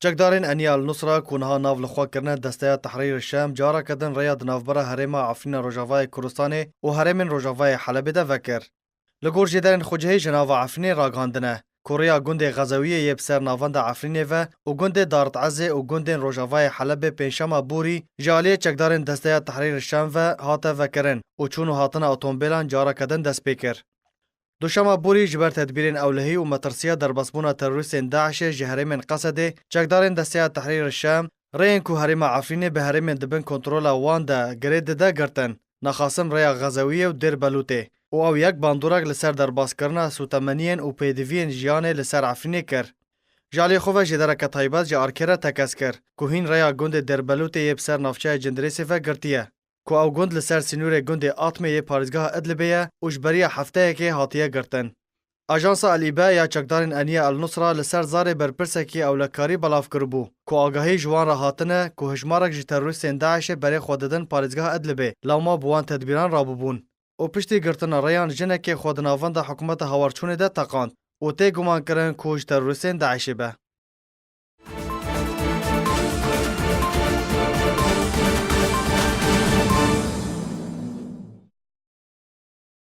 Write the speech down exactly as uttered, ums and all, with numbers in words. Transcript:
Çekdarên Enîya El Nusra ku niha nav li xwe kirine Desteya Tehrîr Şam, careke din rêya di navbera herêma Efrîna Rojavayê Kurdistanê û herêmên Rojavayê Helebê de vekir. Li gor jêderên xwecihî ji nava Efrînê ragihandine ku rêya gundê Xezewiyê yê bi ser navenda Efrînê ve û gundê Darit Ezê û gundên Rojavayê Helebê pêncşema borî ji aliyê çekdarên Desteya Tehrîr Şam ve hate vekirin û çûn û hatina otomobîlan careke din dest pê kir. Duşema borî ji ber tedbîrên ewlehî û metirsiya derbasbûna terorîstên DAIŞê ji herêmên Qesedê, çekdarên Desteya Tehrîr Şam rêyên ku herêma Efrînê bi herêmên di bin kontrola wan de girê dide girtin, nexasim rêya Xezewiyê û Dêr Belûtê û ew yek bandorek li ser derbaskirina sûtemeniyên û pêdiviyên jiyanê li ser Efrînê kir. Ji aliyê xwe ve jêdereke taybet ji Arkê re tekez kir ku hîn rêya gundê Dêr Belûtê yê bi ser navçeya Cindirêsê ve girtiye, ku ew gund li ser sînorê gundê Atmê yê parêzgeha Idlibê ye û ji beriya hefteyekê hatiye girtin. Ajansa El Îbe ya çekdarên Enîya El Nusra li ser zarê berpirsekî ewlekarî belav kiribû ku agahî ji wan re hatine ku hejmarek ji terorîstên DAIŞê berê xwe didin parêzgeha Idlibê, lewma bi wan tedbîran rabûbûn û piştî girtina rêyan jinekê xwe di navenda hikûmeta hawarçûnê de teqand û tê gumankirin ku ji terorîstên DAIŞê be.